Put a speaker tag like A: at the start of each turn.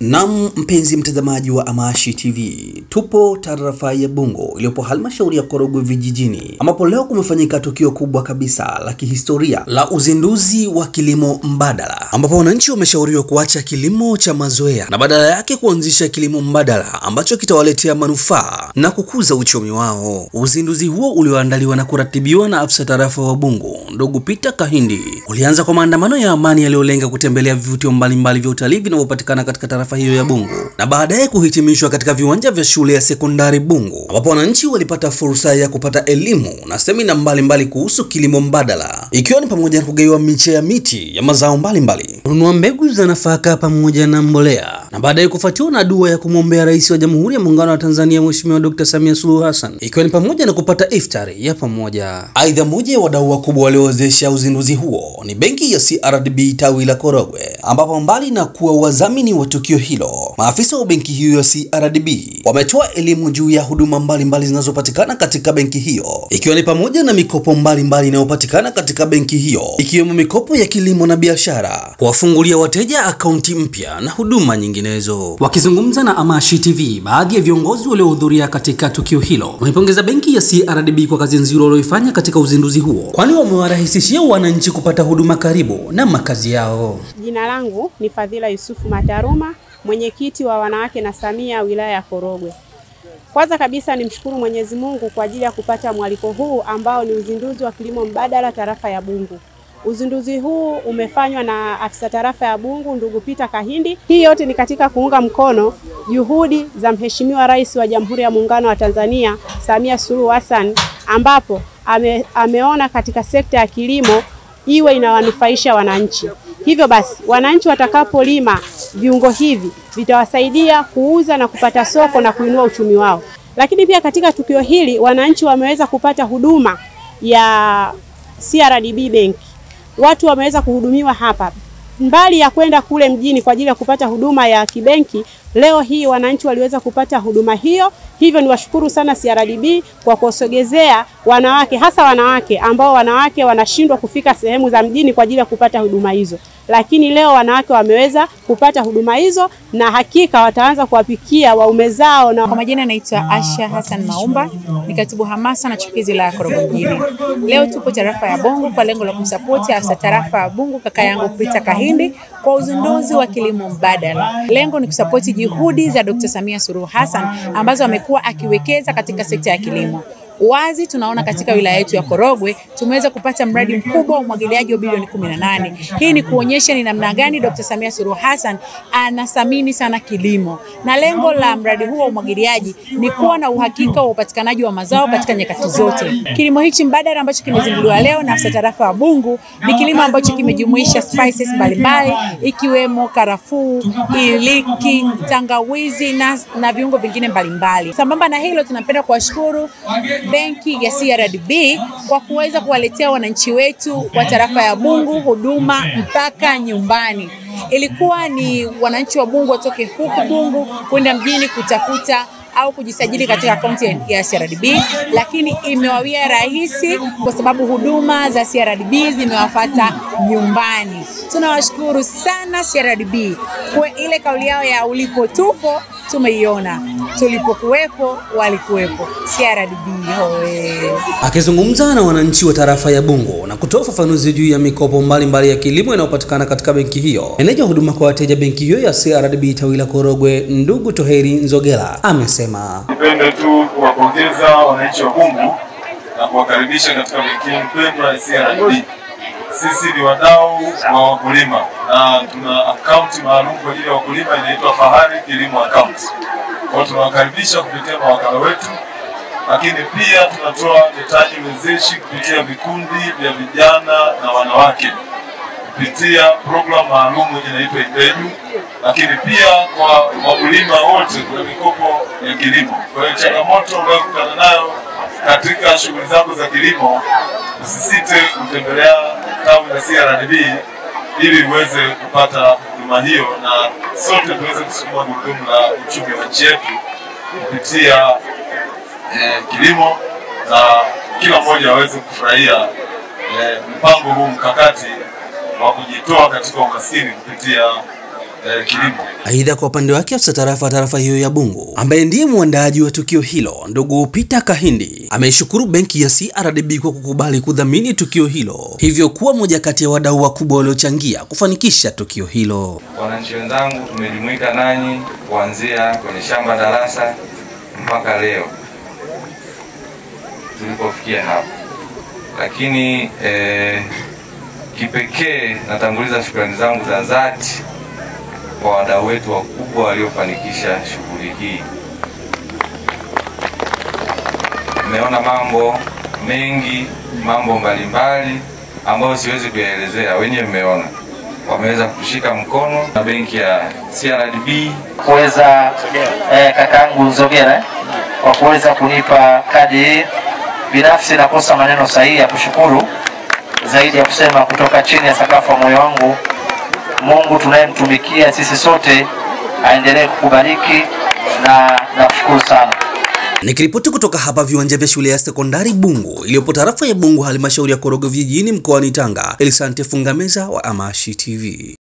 A: Naam, mpenzi mtazamaji wa Amashi TV, tupo tarafa ya Bungu iliyopo halmashauri ya Korogwe vijijini, ambapo leo kumefanyika tukio kubwa kabisa la kihistoria la uzinduzi wa kilimo mbadala, ambapo wananchi wameshauriwa kuacha kilimo cha mazoea na badala yake kuanzisha kilimo mbadala ambacho kitawaletea manufaa na kukuza uchumi wao. Uzinduzi huo ulioandaliwa na kuratibiwa na afisa tarafa wa Bungu ndugu Peter Kahindi ulianza kwa maandamano ya amani yaliyolenga kutembelea vivutio mbalimbali vya utalii vinavyopatikana katika tarafa hiyo ya Bungu na baadaye kuhitimishwa katika viwanja vya shule ya sekondari Bungu, ambapo wananchi walipata fursa ya kupata elimu na semina mbalimbali kuhusu kilimo mbadala, ikiwa ni pamoja na kugaiwa miche ya miti ya mazao mbalimbali, kununua mbegu za nafaka pamoja na mbolea, na baadaye kufuatiwa na dua ya kumwombea Rais wa Jamhuri ya Muungano wa Tanzania Mheshimiwa Dr. Samia Suluhu Hassan, ikiwa ni pamoja na kupata iftari ya pamoja. Aidha, moja ya wadau wakubwa waliowezesha uzinduzi huo ni benki ya CRDB tawi la Korogwe, ambapo mbali na kuwa wadhamini wa tukio hilo, maafisa wa benki hiyo ya CRDB wametoa elimu juu ya huduma mbalimbali zinazopatikana katika benki hiyo, ikiwa ni pamoja na mikopo mbalimbali inayopatikana katika benki hiyo, ikiwemo mikopo ya kilimo na biashara, kuwafungulia wateja akaunti mpya na huduma nyinginezo. Wakizungumza na Amashi TV, baadhi ya viongozi waliohudhuria katika tukio hilo wamepongeza benki ya CRDB kwa kazi nzuri walioifanya katika uzinduzi huo, kwani wamewarahisishia wananchi kupata huduma karibu na makazi yao.
B: Jina langu ni Fadhila Yusufu Mataruma, mwenyekiti wa wanawake na Samia wilaya ya Korogwe. Kwanza kabisa nimshukuru Mwenyezi Mungu kwa ajili ya kupata mwaliko huu ambao ni uzinduzi wa kilimo mbadala tarafa ya Bungu. Uzinduzi huu umefanywa na afisa tarafa ya Bungu ndugu Peter Kahindi. Hii yote ni katika kuunga mkono juhudi za Mheshimiwa Rais wa Jamhuri ya Muungano wa Tanzania Samia Suluhu Hassan, ambapo ameona katika sekta ya kilimo iwe inawanufaisha wananchi. Hivyo basi wananchi watakapolima viungo hivi vitawasaidia kuuza na kupata soko na kuinua uchumi wao. Lakini pia katika tukio hili wananchi wameweza kupata huduma ya CRDB Bank. Watu wameweza kuhudumiwa hapa. Mbali ya kwenda kule mjini kwa ajili ya kupata huduma ya kibenki, leo hii wananchi waliweza kupata huduma hiyo. Hivyo ni washukuru sana CRDB kwa kuwasogezea wanawake, hasa wanawake ambao wanawake wanashindwa kufika sehemu za mjini kwa ajili ya kupata huduma hizo. Lakini leo wanawake wameweza kupata huduma hizo na hakika wataanza kuwapikia waume zao. Na
C: kwa majina naitwa Asha Hassan Maumba, ni katibu hamasa na chipukizi la Korogwe mjini. Leo tupo tarafa ya Bungu kwa lengo la kumsapoti afisa tarafa ya Bungu kaka yangu Peter Kahindi kwa uzinduzi wa kilimo mbadala. Lengo ni kusapoti juhudi za Dr. Samia Suluhu Hassan ambazo amekuwa akiwekeza katika sekta ya kilimo. Wazi tunaona katika wilaya yetu ya Korogwe tumeweza kupata mradi mkubwa wa umwagiliaji wa bilioni 18. Hii ni kuonyesha ni namna gani Dr. Samia Suluhu Hassan anathamini sana kilimo. Na lengo la mradi huo wa umwagiliaji ni kuwa na uhakika wa upatikanaji wa mazao katika nyakati zote. Kilimo hichi mbadala ambacho kimezinduliwa leo na afisa tarafa wa Bungu ni kilimo ambacho kimejumuisha spices mbalimbali ikiwemo karafuu, iliki, tangawizi na viungo vingine mbalimbali. Sambamba na hilo, tunapenda kuwashukuru benki ya CRDB kwa kuweza kuwaletea wananchi wetu wa tarafa ya Bungu huduma mpaka nyumbani. Ilikuwa ni wananchi wa Bungu watoke huku Bungu kwenda mjini kutafuta au kujisajili katika akaunti ya CRDB, lakini imewawia rahisi kwa sababu huduma za CRDB zimewafuata nyumbani. Tunawashukuru sana CRDB kwa ile kauli yao ya ulipo tupo tumeiona, tulipokuwepo walikuwepo. CRDB hoye.
A: Akizungumza na wananchi wa tarafa ya Bungu na kutoa ufafanuzi juu ya mikopo mbalimbali ya kilimo inayopatikana katika benki hiyo, meneja huduma kwa wateja benki hiyo ya CRDB tawi la Korogwe ndugu Toheri Nzogela amesema,
D: nipende tu kuwapongeza wananchi wa Bungu na kuwakaribisha katika benki pendwa ya CRDB. Sisi ni wadau wa wakulima na tuna akaunti maalum kwa ajili ya wakulima inaitwa Fahari Kilimo Account. Kwa hiyo tunawakaribisha kupitia mawakala wetu, lakini pia tunatoa mitaji wezeshi kupitia vikundi vya vijana na wanawake kupitia program maalum inaitwa Imbeju, lakini pia kwa wakulima wote kuna mikopo ya kilimo. Kwa hiyo changamoto unayokutana nayo katika shughuli zako za kilimo, usisite kutembelea tawi la CRDB ili uweze kupata huduma hiyo na sote tuweze kusukuma gurudumu la uchumi wa nchi yetu kupitia kilimo, na kila mmoja aweze kufurahia mpango huu mkakati wa kujitoa katika umaskini kupitia kilimo.
A: Aidha, kwa upande wake afisa tarafa hiyo ya Bungu ambaye ndiye mwandaaji wa tukio hilo, ndugu Peter Kahindi, ameishukuru benki ya CRDB kwa kukubali kudhamini tukio hilo, hivyo kuwa moja kati ya wadau wakubwa waliochangia kufanikisha tukio hilo.
E: Wananchi wenzangu, tumejumuika nanyi kuanzia kwenye shamba darasa mpaka leo tulipofikia hapa, lakini kipekee natanguliza shukrani zangu za dhati kwa wadau wetu wakubwa waliofanikisha shughuli hii. Mmeona mambo mengi, mambo mbalimbali ambayo siwezi kuyaelezea, wenyewe mmeona. Wameweza kushika mkono na benki ya CRDB
F: kuweza kakaangu Nzogera kwa kuweza kunipa kadi hii. Binafsi nakosa maneno sahihi ya kushukuru zaidi ya kusema kutoka chini ya sakafu ya moyo wangu, Mungu tunayemtumikia sisi sote aendelee kukubariki na nakushukuru sana.
A: Nikiripoti kutoka hapa viwanja vya shule ya sekondari Bungu iliyopo tarafa ya Bungu, halmashauri ya Korogwe vijijini, mkoani Tanga, Elisante Fungameza wa Amashi TV.